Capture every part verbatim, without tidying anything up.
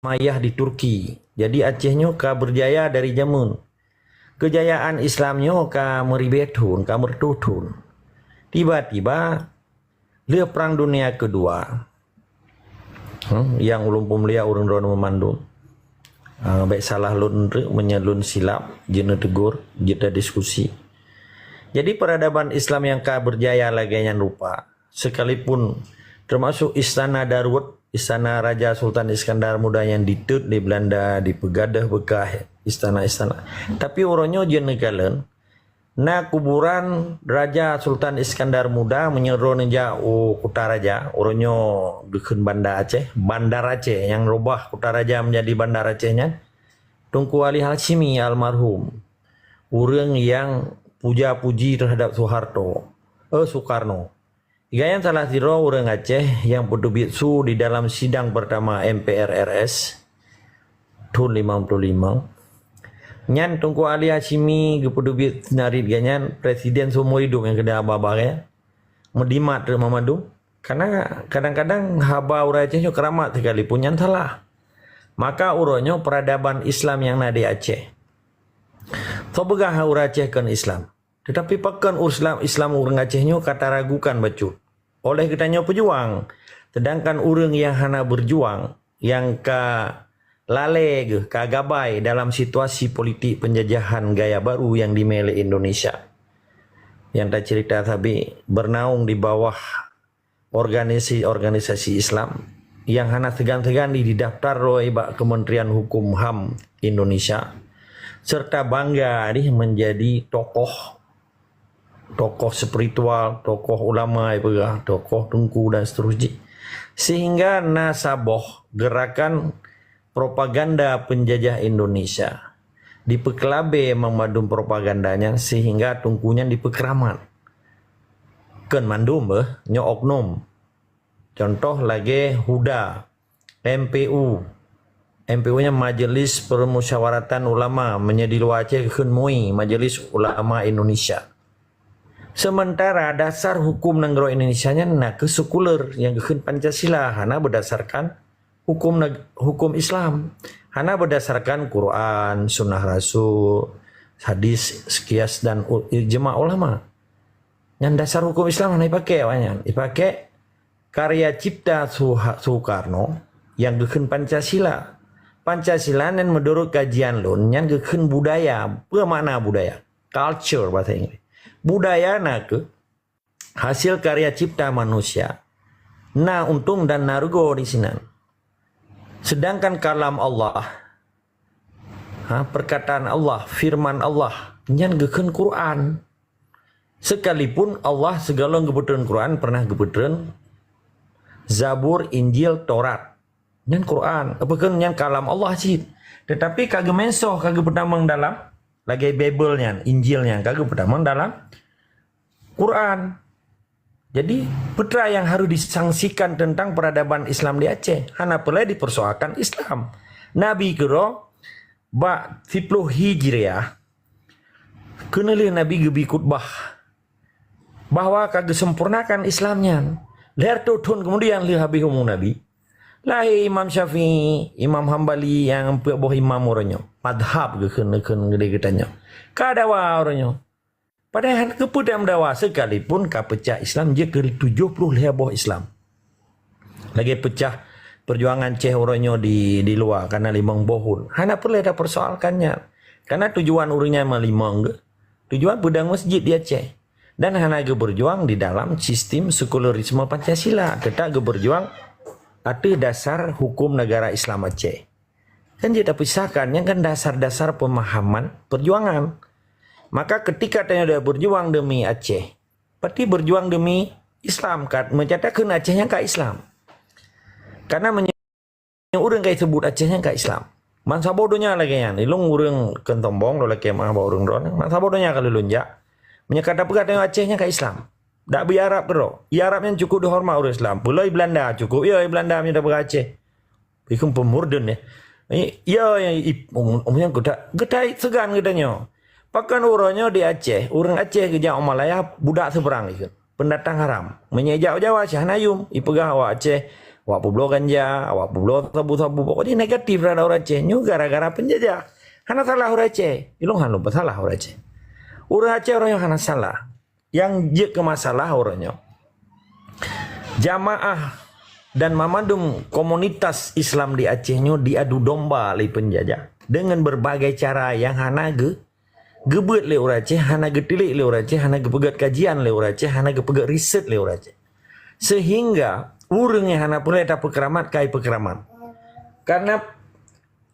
Umayyah di Turki. Jadi Aceh nyoe ka berjaya dari jameun. Kejayaan Islam nyoe ka meuribée thon, ka meureutoh thon. Tiba-tiba lheueh Perang Dunia Kedua, hmm, nyang ulôn peumulia ureuëng droeneuh meumandum. Ah, bék salah lôn treuk, meunyoe lôn silap, jeuet neutegur, jeuet diskusi. Jadi peradaban Islam nyang ka berjaya lagée nyan rupa, sekalipun termasuk istana Darwet, istana Raja Sultan Iskandar Muda nyang ditot di Belanda, dipeugadôh beukah istana-istana. Tapi uroe nyoe jeuet neukalon, na kuburan Raja Sultan Iskandar Muda meunyoe droeneuh jak u Kutaraja, uroe nyoe geukheun Banda Aceh, Bandar Aceh nyang reubah Kutaraja menjadi Bandar Aceh nyan, Teungku Ali Hasyimi almarhum, ureuëng nyang puja-puji terhadap Soeharto, eh, Soekarno. Gobnyan salah sidroe ureuëng Aceh nyang peuteubiet su di dalam sidang pertama M P R R S thon limong ploh limong. Nyan Teungku Ali Hasyimi geupeuteubiet sinarit gobnyan presiden seumur hidup nyang keudeh haba-haba gaya. Meudimat treuk meumandum. Karena kadang-kadang haba ureuëng Aceh nyoe keuramat sekalipun nyan salah. Maka uroe nyoe peradaban Islam nyang na di Aceh. Soe peugah ureuëng Aceh kon Islam? Tetapi pakon Islam, Islam ureuëng Aceh nyoe ka taragukan bacut oleh geutanyoe peujuang. Sedangkan ureuëng nyang hana berjuang, nyang ka lalée geuh, ka gabai dalam situasi politik penjajahan gaya baru nyang dimé lé Indonesia. Nyang taceurita sabe, bernaung di bawah organisasi-organisasi Islam nyang hana seugan-seugan di didaftar lom bak Kementerian Hukum ham Indonesia, serta bangga dih menjadi tokoh, tokoh spiritual, tokoh ulama, ipeugah, tokoh teungku dan seterusnya. Sehingga na saboh gerakan propaganda penjajah Indonesia dipeukeulabée mandum propaganda nyan sehingga teungku nyan dipeukeuramat. Kon mandum beuh, nyoe oknum. Contoh lagée HUDA, M P U. M P U nyan Majelis Permusyawaratan Ulama, meunyoe di luwa Aceh geukheun MUI, Majelis Ulama Indonesia. Sementara dasar hukum nanggroe Indonesia nyan nakeuh sekuler nyang geukheun Pancasila, hana berdasarkan hukum neg-, hukum Islam. Hana berdasarkan Quran, Sunnah Rasul, hadis, qiyas dan u-, ijma ulama. Nyan dasar hukum Islam hana dipakai awak nyan. Dipakai karya cipta Suha-, Soekarno nyang geukheun Pancasila. Pancasila nyan menurut kajian lôn nyan geukheun budaya. Peue makna budaya? Culture bahasa Inggris. Budaya nakeuh hasil karya cipta manusia, na untông dan na rugoe di sinan. Sedangkan kalam Allah, ha, perkataan Allah, firman Allah, nyan geukheun Quran. Sekalipun Allah sigohlom geupeutreun Quran, pernah geupeutreun Zabur, Injil, Taurat. Nyan Quran. Apa kheun nyan kalam Allah cit. Tetapi ka geumeunsoh, ka geupeutamong dalam, lagée Bible nyan, Injil nyan, ka geupeutamong dalam Quran. Jadi, peue nyang harus disangsikan tentang peradaban Islam di Aceh. Hana peureulée dipersoalkan Islam. Nabi keudroe bak siplôh Hijriah, keuneulheueh Nabi geubi khutbah bahwa ka geusempurnakan Islam nyan. Lhèe reutôh thôn keumudian lheueh habéh umu Nabi, lahé Imam Syafi'i, Imam Hambali nyang peuet boh imam uroe nyoe. Madhab geukheun, geukheun geutanyoe. Ka dawa uroe nyoe. Padahai hana keupeue meudawa, sekalipun ka peucah Islam jeuet keu tujoh ploh lhèe boh Islam. Lagée peucah peujuangan Aceh uroe nyoe di, di luwa, kana limong boh thôn. Hana peureulée tapeursoalkan nyan. Kana tujuan ureuëng nyan meulimong geuh, tujuan peudong masjid di Aceh. Dan hana geubeujuang di dalam sistem sekularisme Pancasila. Teutap geubeujuang ateueh dasar hukum negara Islam Aceh. Kan jeuet tapisahkan, nyan kan dasar-dasar pemahaman perjuangan. Maka ketika tanyoe berjuang demi Aceh, berarti berjuang demi Islam, kat, meucatat kheun Aceh nyan ka Islam. Karena meunyoe ureuëng ka seubut Aceh nyan ka Islam. Ban saboh donya lagée nyan, ilong ureuëng keu sombong, lôn lakée meu'ah bak ureuëng droe, ban saboh donya ka lôn jak. Meunyoe ka tapeugah tanyoe Aceh nyan ka Islam. Dak bri Arab keudroe. Di Arab nyan cukup dihoreumat ureuëng Islam. Pulai Belanda cukup, ya, Belanda meunyoe tapeugah Aceh. Ikheun peumurden, ya. Ya, ya, ip-, um, um, nyang geuta-, geutai seugan geutanyoe. Pakon uroe nyoe di Aceh, ureuëng Aceh geujak u Malaya, budak seubeurang ikheun. Pendatang haram. Meunyoe jak u Jawa, syah nayum, ipeugah awak Aceh, Awak peubloe ganja, awak peubloe sabu-sabu. Pokoknya negatif terhadap ureuëng Aceh. Nyoe gara-gara penjajah. Hana salah ureuëng Aceh. Ilong hana peusalah ureuëng Aceh. Ureuëng Aceh ureuëng nyoe hana salah. Yang jeuet keu masalah ureuëng nyoe, jamaah dan mamandum komunitas Islam di Aceh nyoe diadu domba lé penjajah dengan berbagai cara yang hana ge-, geubeuet lé ureuëng Aceh, hana geutilik lé ureuëng Aceh, hana geupeugét kajian lé ureuëng Aceh, hana geupeugét riset lé ureuëng Aceh. Sehingga ureuëng nyang hana peureulée tapeukeuramat kai peukeuramat. Karena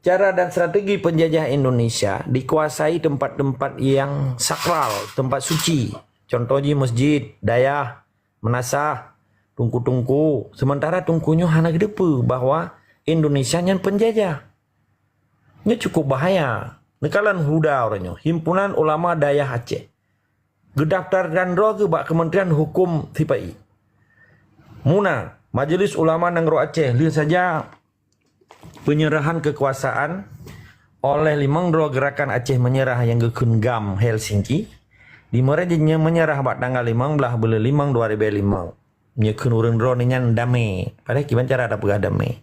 cara dan strategi penjajah Indonesia dikuasai tempat-tempat yang sakral, tempat suci. Contoh jih masjid, dayah, meunasah, tungku-tungku. Sementara tungku nyoe hana geuteupeue bahwa Indonesia nyan penjajah. Nyoe cukup bahaya. Neukalon HUDA uroe nyoe, Himpunan Ulama Dayah Aceh. Geudaftarkan droe geuh bak Kementerian Hukum sipa-i. MUNA, Majelis Ulama Nanggroe Aceh, lheueh saja penyerahan kekuasaan oleh limong droe Gerakan Aceh Menyerah nyang geukheun GAM Helsinki, di Meureujeuen menyerah bak tanggal limong blaih buleuen limong dua ribèe limong. Nyoe kheun ureuëng droeneuh nyan damé. Padahai kiban cara tapeugah damé.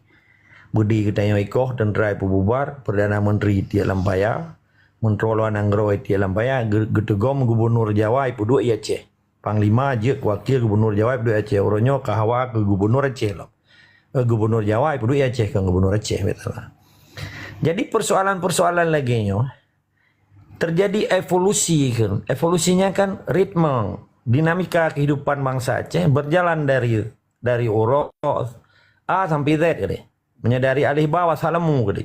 Beudé geutanyoe ikoh, teuntra ipeububar, Perdana Menteri tiek lam paya, Meuntroe Luwa Nanggroe tiek lam paya, geu-, geuteugom Gubunur Jawa ipeuduek i Aceh. Panglima jeuet keu wakil Gubunur Jawa ipeuduek i Aceh. Uroe nyoe ka hawa keu Gubunur Aceh lom. Eh, Gubunur Jawa ipeuduek i Aceh, kon Gubunur Aceh, beutôi lah. Jadi persoalan-persoalan lagèe nyoe, terjadi evolusi kan. Evolusinya kan ritme, dinamika kehidupan bangsa Aceh berjalan dari, dari uroe A sampai Z tadi. Meunyoe dari alif ba wa salamu tadi.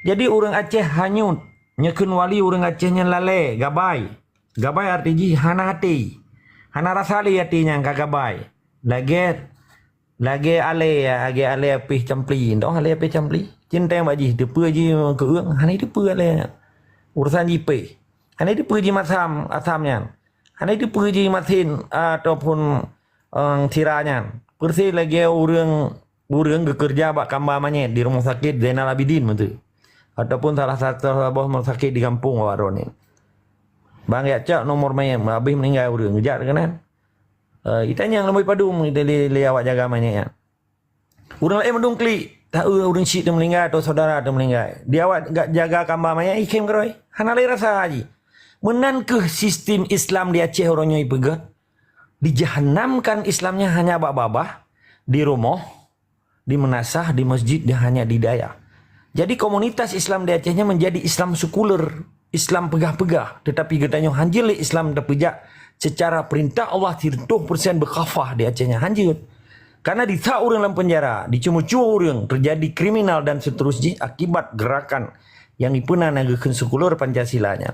Jadi ureuëng Aceh hanyut, nyoe kheun wali ureuëng Aceh nyan lalée, gabai. Gabai arti jih hana até. Hana rasa lé até nyang ka gabai. Lagée Lagée alée, lagée alée apéh campli. Ndoh alée apéh campli. Cinteng bak jih, teupeue jih keueung, hana teupeue alée nyan. Urusan jih péh. Hana teupeue jih masam, asam nyan. Hana teupeue jih masin ataupun, eh, sira nyan. Persis lagée ureuëng, ureuëng geukeureuja bak kamba manyét di Rumoh Sakét Zainal Abidin meunteue. Ataupun salah satu saboh rumoh sakét di gampông awak droeneuh. Bang jak cok nomor manyét, habéh meuninggai ureuëng, geujak keunan. Eh, itanyong lom padum lé, lé, lé awak jaga manyét nyan. Ureuëng laén mandum klik, taeu ureuëng syik teuh meuninggai atau saudara teuh meuninggai. Di awak ga-, jaga kamba manyét, ikhém keudroe. Hana lé rasa jih. Meunan kheueh sistem Islam di Aceh uroe nyoe ipeugét. Dijahanamkan Islamnya hanya bak babah, di rumoh, di meunasah, di masjid, dan hanya di dayah. Jadi komunitas Islam di Aceh nyan menjadi Islam sekuler, Islam peugah-peugah, tetapi geutanyoe hanjeuet lé Islam tapeujak secara perintah Allah sireutoh persen beukhafah di Aceh nyan, hanjeuet. Karena di saat ureuëng lam penjara, diceumeucue ureuëng, terjadi kriminal dan seterusnya akibat gerakan nyang ipeuna na geukheun sekuler Pancasila nyan.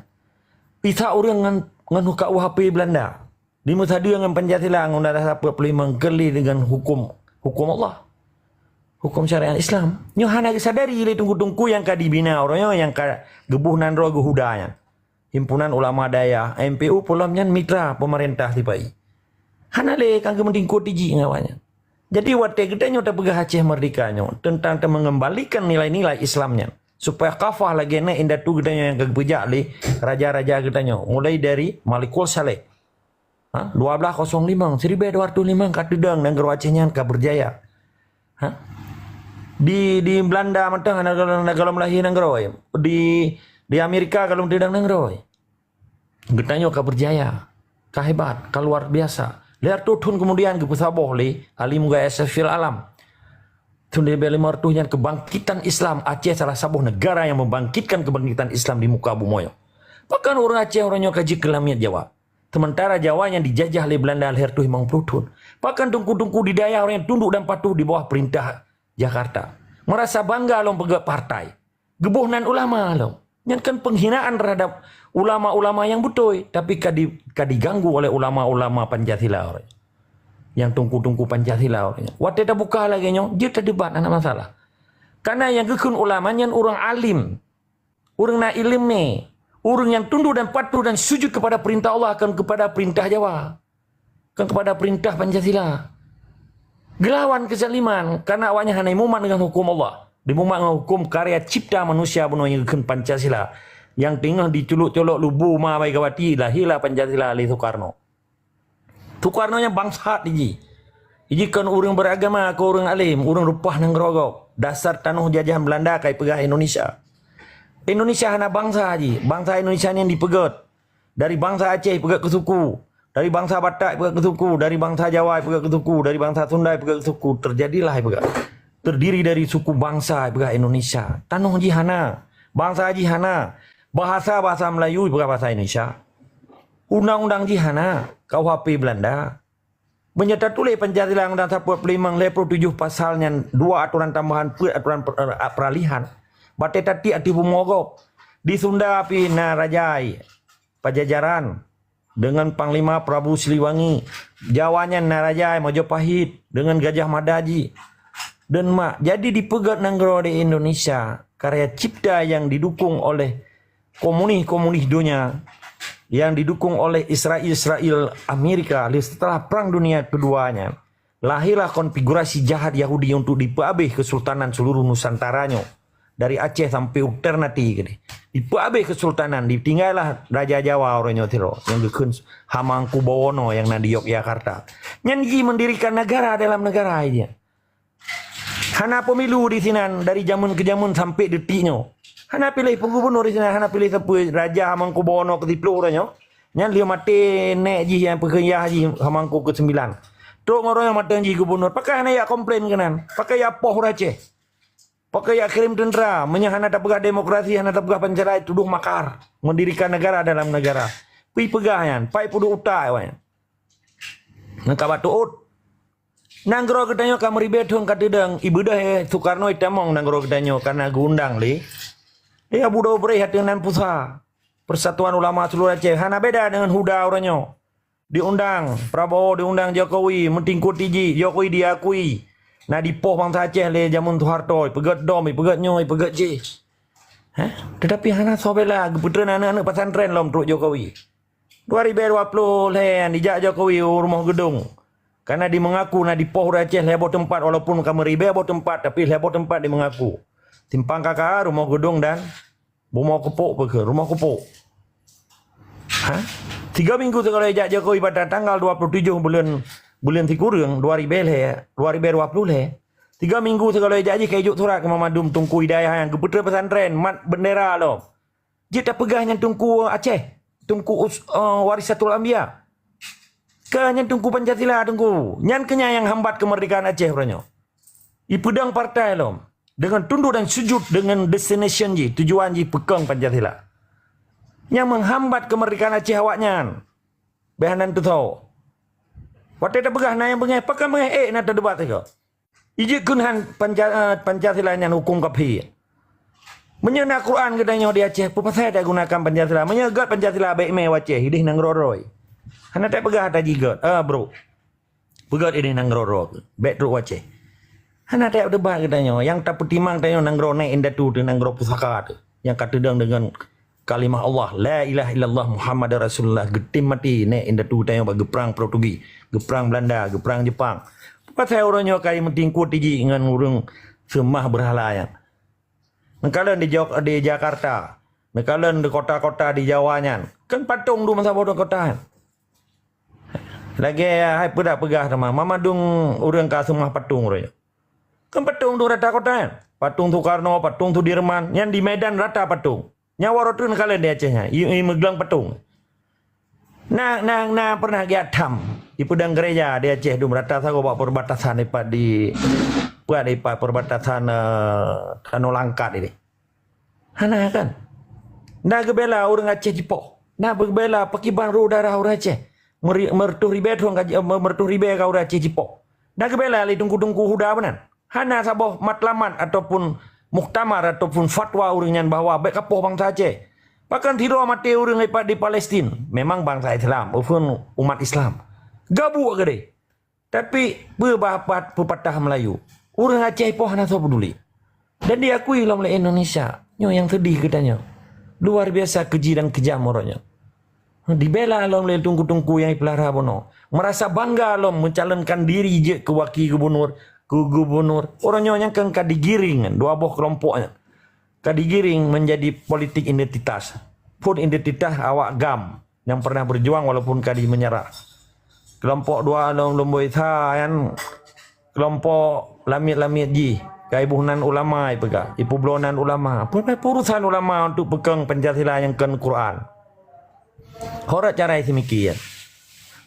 Di saat ureuëng ngon, ngon K U H P Belanda, dimeusadeue ngon Pancasila, ngon dasar empat puluh lima, geuli dengan hukum, hukum Allah. Hukum syariat Islam. Nyoe hana geusadari lé teungku-teungku nyang ka dibina uroe nyoe, nyang ka geuboh nan droe geuhuda nyan. Himpunan Ulama Dayah, M P U, peulom nyan mitra pemerintah sipa-i. Hana lé ka geumeudingkot jih ngon awak nyan. Jadi watée geutanyoe tapeugah Aceh Merdeka nyoe teuntang tamengembalikan nilai-nilai Islam nyan, supaya khafah lagée na indatu geutanyoe nyang ka geupeujak lé raja-raja geutanyoe, mulai dari Malikul Saleh. Ha? Dua belas kosong lima, seribu dua ratus lima ka teudong nanggroe Aceh nyan ka berjaya. Ha? Di, di Belanda mantong hana gohlom, hana gohlom lahé nanggroe. Di, di Amerika gohlom teudong nanggroe. Geutanyoe ka berjaya, ka hebat, ka luar biasa. Lhée reutôh thon keumudian geupeusaboh lé Ali Mughai Asyrafi Alam. Thon lhée ribée lima reutôh nyan kebangkitan Islam, Aceh salah saboh negara nyang membangkitkan kebangkitan Islam di muka bumoe. Pakon ureuëng Aceh uroe nyoe ka jeuet keu lamiet Jawa? Sementara Jawa nyang dijajah lé Belanda lhée reutôh limong ploh thon. Pakon teungku-teungku di dayah ureuëng nyang tunduk dan patuh di bawah perintah Jakarta? Merasa bangga lom peugét partai. Geuboh nan ulama lom. Nyan kan penghinaan terhadap ulama-ulama nyang beutôi, tapi ka di, ka diganggu oleh ulama-ulama Pancasila. Nyang teungku-teungku Pancasila. Watée tabuka lagée nyoe, jeuet tadebat, hana masalah. Karena nyang geukheun ulama nyan ureuëng alim. Ureuëng na iéleumé, ureuëng nyang tunduk dan patuh dan sujud kepada perintah Allah, kon kepada perintah Jawa, kon kepada perintah Pancasila. Geulawan keuzaliman, karena awaknyan hana jimumat dengan hukum Allah, jimumat dengan hukum karya cipta manusia bunoe nyang geukheun Pancasila, nyang teungoh diculok-culok lubu ma Megawati, lahirlah Pancasila lé Soekarno. Soekarno nyan bangsat jih. Jikheun ureuëng beragama keu ureuëng além, ureuëng reupah nanggroe gob. Dasar tanoh jajahan Belanda ka ipeugah Indonesia. Indonesia hana bansa jih. Bansa Indonesia nyan dipeugét. Dari bansa Aceh ipeugét keu suku. Dari bansa Batak ipeugét keu suku. Dari bansa Jawa ipeugét keu suku. Dari bansa Sunda ipeugét keu suku. Terjadilah ipeugét. Terdiri dari suku bansa ipeugét Indonesia. Tanoh jih hana. Bansa jih hana. Bahasa, bahasa Melayu ipeugét bahasa Indonesia. Undang-undang jih hana. K U H P Belanda. Meunyoe tatuléh Pancasila undang sapeuet peulimong lhée puluh tujoh pasal nyan dua aturan tambahan peuet aturan per-, eh, peralihan. Batée tatiek ateueh bumoe gob. Di Sunda pih na raja Pajajaran deungon Panglima Prabu Siliwangi. Jawa nyan na raja Majapahit deungon Gajah Mada jih. Deungon mak, jadi dipeugét nanggroe di Indonesia karya cipta yang didukung oleh komunis-komunis dunia yang didukung oleh Israel-Israel Amerika lheueh setelah Perang Dunia Kedua nyan, lahirlah konfigurasi jahat Yahudi untuk dipeuabéh kesultanan seluruh Nusantara nyoe. Dari Aceh sampai u Ternate keudeh. Dipeuabéh kesultanan, ditinggailah Raja Jawa uroe nyoe sidroe, nyang geukheun Hamengkubuwono nyang na di Yogyakarta. Nyan jih mendirikan negara dalam negara jih. Hana pemilu di sinan dari jameun ke jameun sampai detik nyoe. Hana piléh gubunur di sinan, hana piléh sapeue, Raja Hamengkubuwono keu siplôh uroe nyoe. Nyan lheueh maté nèk jih nyang peukeuyah jih Hamengku keu sembilan. Trok ngon uroe nyoe maté jih gubunur. Pakon hana jak komplain keunan? Pakon jak poh ureuëng Aceh? Pakon jak kirém teuntra? Meunyoe hana tapeugah demokrasi, hana tapeugah Pancasila, tudoh makar. Mendirikan negara dalam negara. Pi peugah nyan, pai peuduek utak awak nyan. Nyan ka bak tuôt. Nanggroe geutanyoe ka meuribée thon ka teudong, ibeudôh, eh, Sukarno itamong nanggroe geutanyoe kana geuundang lé, eh, Abu Dobreh ateueh nan pusa Persatuan Ulama Seluruh Aceh. Hana beda deungon HUDA uroe nyoe. Diundang Prabowo, diundang Jokowi, meutingkot tiji, Jokowi diakui. Na dipoh bansa Aceh lé jameun Soeharto, ipeugét dom, ipeugét nyoe, ipeugét jih. Heh? Tetapi hana soe bela, geupeutrön aneuëk-aneuëk pesantren lom trok Jokowi. Dua ribèe dua ploh lhèe nyan dijak Jokowi u Rumoh Geudong. Kana dimeungaku na dipoh ureuëng Aceh lhèe boh teumpat, walaupun ka meuribèe boh teumpat, tapi lhèe boh teumpat dimeungaku. Simpang K K A, Rumoh Geudong dan Bumoe Keupok peue keuh, Rumoh Keupok. Ha? Tiga minggu sigohlom jak Jokowi pada tanggal dua puluh tujuh buleuen, buleuen sikureueng dua ribèe lhèe, dua ribèe dua ploh lhèe. Tiga minggu sigohlom jak jih ka ijok surat keu Mamandum Teungku Hidayah nyang geupeutrön pesantren, mat bendera lom. Jeuet tapeugah nyan Teungku Aceh, Teungku Us-, eh, Warisatul Anbiya. Keu nyan Teungku Pancasila, Teungku. Nyan keuh nyan nyang hambat keumeurdekaan Aceh uroe nyoe. Ipeudong partai lom. Deungon tunduk dan sujud deungon destination jih, tujuan jih peukong Pancasila. Nyang menghambat keumeurdekaan Aceh awaknyan. Bèk hana teuthô. Watèe tapeugah na nyang beungèh, pakon beungèh ék na tadebat sigoe. Ijeuet kheun han Panca-, eh, Pancasila nyan hukôm kafé. Meunyoe na Quran geutanyoe di Aceh, peue pasai tagunakan Pancasila? Meunyoe gèt Pancasila bèk mé u Aceh, idéh nanggroe droe. Hana tapeugah ata jih gèt, ah, bro. Peugèt idéh nanggroe droe, bèk trok u Aceh. Hana tadebat geutanyoe, nyang tapeutimang tanyoe nanggroe nèk indatu teuh, nanggroe pusaka teuh. Nyang ka teudong deungon kalimah Allah, la ilaha illallah Muhammadar Rasulullah, geutem maté nèk indatu tanyoe bak geuprang Portugis, geuprang Belanda, geuprang Jepang. Pasai uroe nyoe ka meutingkot tiji ngon ureueng seumah beurhala nyan. Neukalon di Jok-, di Jakarta, neukalon di kota-kota di Jawa nyan. Kan patong dum saboh kota nyan. Lagèe hai peudak peugah teuma, mamandum ureueng ka seumah patong uroe nyoe. Kan patong dum rata kota nyan. Patong Soekarno, patong Sudirman, nyan di Medan rata patong. Nyan waroe treun neukalon di Aceh nyan, i, i meugleueng patong. Na, na, na pernah geujak tham, ipeudong gereja di Aceh dum rata sagoe bak perbatasan ipat di, pat ipat perbatasan, eh, Tanoh Langkat ini. Hana kan? Na geubela ureueng Aceh jipoh. Na geubela pakriban roh darah ureueng Aceh. Meri-, meureutoh ribèe thon ka ji-, eh, meureutoh ribèe ka ureueng Aceh jipoh. Na geubela lé teungku-teungku Huda meunan. Hana saboh matlamat ataupun muktamar ataupun fatwa ureueng nyan bahwa bèk kapoh bansa Aceh. Pakon sidroe maté ureueng ipat di Palestin? Memang bansa Islam, bukan umat Islam. Gabuek keudeh. Tapi peue bah pat-, pepatah Melayu, ureueng Aceh poh hana soe peduli. Dan diakui lom lé Indonesia. Nyoe nyang seudeh geutanyoe. Luar biasa keji dan kejam uroe nyoe. Dibela lom lé teungku-teungku nyang ipeulara bunoe. Merasa bangga lom mencalonkan diri jeuet keu wakil gubernur, keu gubernur. Uroe nyoe nyang keu ka digiring dua boh keulompok nyan. Ka digiring menjadi politik identitas. Phon identitas awak GAM nyang pernah berjuang walaupun ka dimenyerah. Keulompok dua lom lumboi sa nyan, keulompok lamiet-lamiet jih, ka iboh nan ulama ipeugah, ipubloe nan ulama. Peue urusan ulama untuk peukong Pancasila nyang kon Quran? Ho rot cara simiké.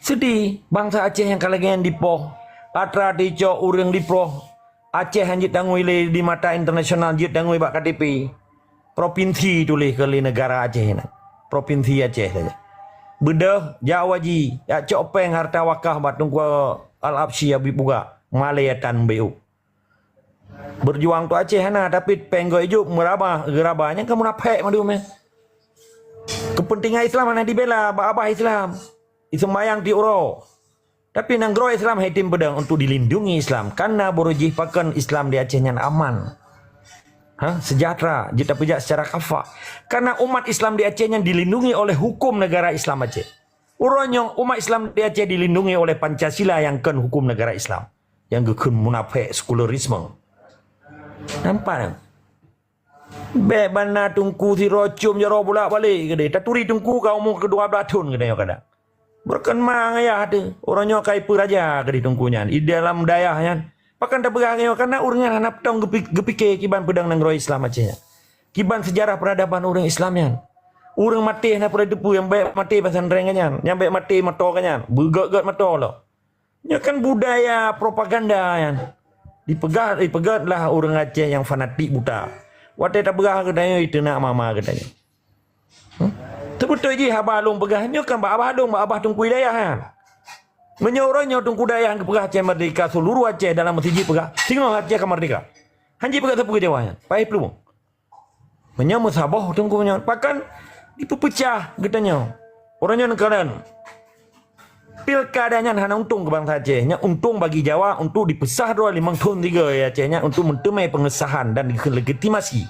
Seudeh, bansa Aceh nyang ka lagée nyan dipoh, atra dicok ureuëng dipoh. Aceh han jeuet tangui lé di mata internasional, jeuet tangui bak K T P. Propinsi tuléh keu lé neugara Aceh nyan. Propinsi Aceh saja. Beudôh, jak u haji, jak cok péng harta wakaf bak Teungku Al-Absyi Habib Bugak, malée tan beu. Beujuang tu Aceh hana, tapi péng goe ijup meuraba, geuraba nyang ka munafék mandum nyan. Keupeuntengan Islam hana dibela bak abah Islam. Iseumayang tiep uroe. Tapi nanggroe Islam hai tem peudong untuk dilindungi Islam. Karena beurujih pakon Islam di Aceh nyan aman. Ha, sejahtera, jeuet tapeujak secara kafah. Karena umat Islam di Aceh nyan dilindungi oleh hukum negara Islam Aceh. Uroe nyoe umat Islam di Aceh dilindungi oleh Pancasila nyang kon hukum negara Islam. Nyang geukheun munafék sekularisme. Nampak kan? Bék bana teungku sidroe com jaroe bulak balek keudeh. Taturi teungku ka umu keu dua blaih thon keudeh nyoe kadang. Beureukeun ma ngon ayah teuh. Uroe nyoe ka ipeuraja keudeh teungku nyan. I dalam dayah nyan. Pakon tapeugah nyoe, karena ureuëng nyan hana peutong geupi-, geupike kiban peudong nanggroe Islam Aceh nyan. Kiban sejarah peuradaban ureuëng Islam nyan. Ureuëng maté hana peureuteupeu nyang bék maté pesantren nyan. Nyang bék maté moto nyan. Beugét-gét moto lom. Nyoe kan budaya propaganda nyan. Dipeugah, dipeugét lah ureuëng Aceh nyang fanatik buta. Watée tapeugah geutanyoe iteunak mama geutanyoe. Hmm? Teubeutôi jih haba lôn peugah nyoe kan bak abah lôn, bak abah Teungku Hidayah nyan. Meunyoe uroe nyoe Teungku Hidayah geupeugah Aceh merdeka, seuluruh Aceh dalam meuseujid peugah, singoh Aceh ka merdeka. Hanji peugah sapeue Jawa nyan. Paih plueng. Meunyoe meusaboh teungku nyoe, pakon dipeupeucah geutanyoe? Uroe nyoe neukalon. Pilkada nyan hana untông keu bansa Aceh. Nyan untông bagi Jawa untuk dipeusah droe limong thon tiga di Aceh nyan untuk meuteumé peungesahan dan legitimasi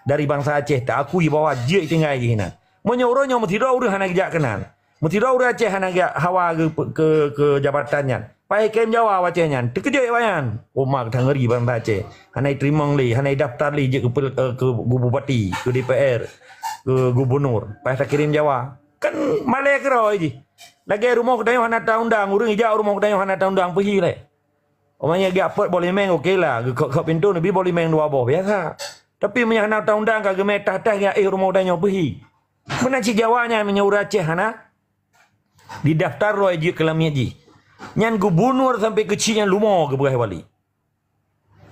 dari bansa Aceh taakui bahwa jeuet tinggai jih nan. Meunyoe uroe nyoe meusidroe ureuëng hana geujak keunan. Meusidroe ureuëng Aceh hana geujak hawa keu, keu, keu jabatan nyan. Paih kém Jawa watée nyan, teukeujot awaknyan. Umat ka ngeri bansa Aceh. Hana iteurimong lé, hana idaftar lé jeuet keu, keu, keu bupati, keu D P R, keu gubunur. Paih takirém Jawa. Kan malée keudroe jih. Lagée rumoh geutanyoe hana taundang, ureuëng ijak rumoh geutanyoe hana taundang peuhi lé. Umat nyan geujak peuet boh limeng oke lah, geukok-kok pintoe neubi boh limeng dua boh biasa. Tapi meunyoe hana taundang ka geumé tah-tah geujak éh rumoh geutanyoe peuhi. Meunan cit Jawa nyan meunyoe ureuëng Aceh hana didaftar droe jeuet keu lamiet jih. Nyan gubunur sampai keuchik nyan lumo geupeugah wali.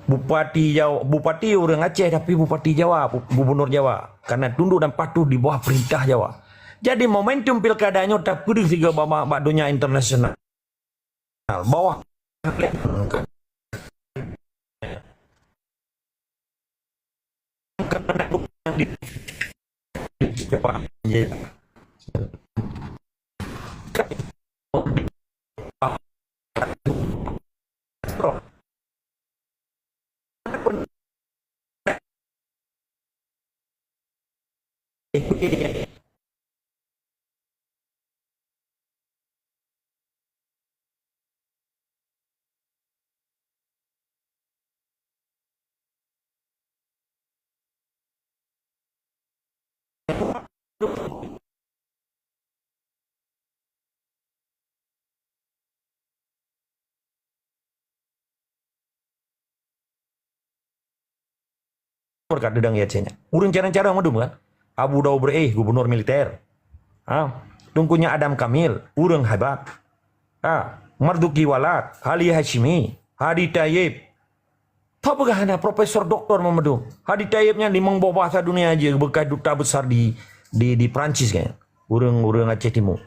Bupati Jawa, bupati ureuëng Aceh tapi bupati Jawa, pu-, gubunur Jawa. Karena tunduk dan patuh di bawah perintah Jawa. Jadi momentum pilkada nyoe tapeudeuh sigoe bak, bak, bak donya internasional. Bawah Ureuëng cara-cara mandum kan. Abu Daud Beureuéh, gubunur militer. Ha, Teungku Nyak Adam Kamil, ureuëng hebat. Ha, Marzuki Walad, Ali Hasyimi, Hadi Thaib. Tapeugah hana Profesor Doktor Mamadou. Hadi Thaib nyan limong boh bahasa dunia jih bekas duta besar di, di, di Perancis kan. Ureuëng-ureuëng Aceh Timur.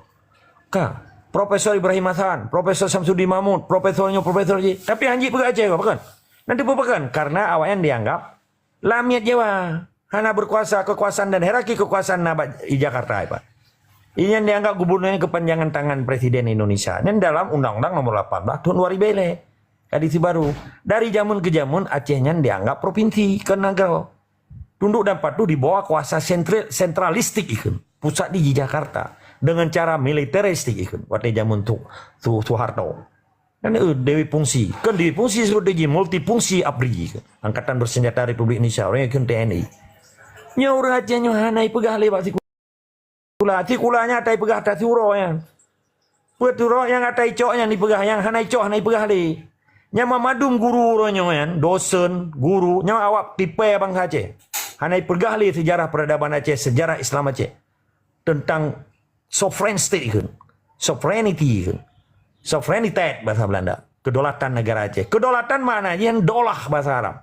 Ka, Profesor Ibrahim Hasan, Profesor Samsudin Mahmud, Profesor nyoe, Profesor jih. Tapi hanji peugah Aceh kah, pakon? Nanti peue pakon? Karena awaknyan dianggap lamiet Jawa. Hana berkuasa, kekuasaan dan hierarki kekuasaan na bak di Jakarta, Pak. Inyan dianggap gubunur nyan kepanjangan tangan Presiden Indonesia. Nyan dalam Undang-Undang Nomor lapan belas tahun dua ribu lé. Hadis baru. Dari zaman ke zaman Aceh nyan dianggap provinsi, ke negara. Tunduk dan patuh di bawah kuasa sentral, sentralistik ikheun. Pusat di Jakarta. Dengan cara militeristik ikheun. Watée zaman tu, tu Soeharto. Dan eh, Dewan Fungsi. Kan Dewan Fungsi sudah jadi multifungsi ABRI. Angkatan Bersenjata Republik Indonesia. Orang yang ikheun T N I. Nyoe ureuëng Aceh nyoe hana ipeugah lé bak sikula. Sikula nyan tai peugah ata siuroe nyan. Peue turot nyang ata icok nyan dipeugah, nyang hana icok hana ipeugah lé. Nyang mandum guru uroe nyoe nyan, dosen, guru, nyang awak tipée bansa Aceh. Hana ipeugah lé sejarah peradaban Aceh, sejarah Islam Aceh. Tentang sovereign state kheun. Sovereignty kheun. Souveraineté bahasa Belanda. Kedaulatan negara Aceh. Kedaulatan makna jih daulah bahasa Arab.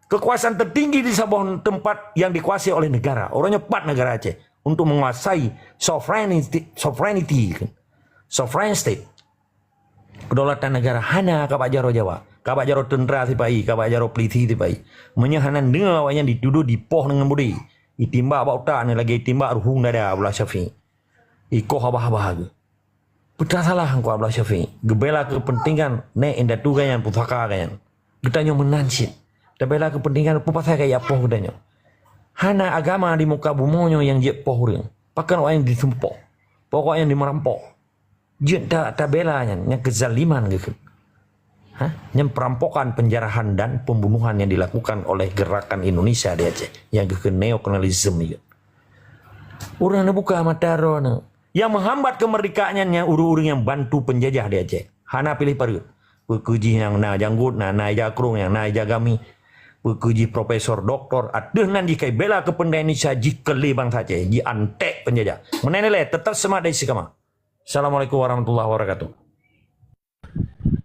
Kekuasaan tertinggi di saboh tempat yang dikuasai oleh negara. Uroe nyoe pat negara Aceh untuk menguasai sovereignty, sovereignty kheun. Sovereign state. Kedaulatan negara hana ka bak jaroe Jawa. Ka bak jaroe teuntra sipai, ka bak jaroe polisi sipai. Meunyoe hana deungoe awaknyan dituduh dipoh deungon beudé. Itimbak bak utak nyan lagée itimbak ruhueng dada Abdullah Syafiq. Ikoh abah-abah geuh. Peue salah Teungku Abdullah Syafiq? Geubela keupeuntengan nék indatu geuh nyan, pusaka geuh nyan. Geutanyoe meunan cit. Tabela keupeuntengan peue pasai kajak poh geutanyoe? Hana agama di muka bumoe nyoe nyang jeuet poh ureuëng. Pakon awaknyan disumpok. Pokok awaknyan dimerampok. Jeuet ta-, tabela nyan, nyang keuzaliman geukheun. Ha? Nyan perampokan, penjarahan dan pembunuhan yang dilakukan oleh gerakan Indonesia di Aceh. Nyang geukheun neokolonialisme nyan. Ureuëng neubuka mata droeneuh. Yang menghambat kemerdekaan nyan, nyan ureuëng-ureuëng yang bantu penjajah di Aceh. Hana piléh pareut. Peue keuh jih nyang na janggut, na, na ija krong, nyang na ija gami. Peue keuh jih profesor, doktor, ateueh nan jih kai bela keupeuntengan Indonesia jih keu lé bansa Aceh, jianték penjajah. Meunan ilée, tetap semangat dan istiqamah. Assalamualaikum warahmatullahi wabarakatuh.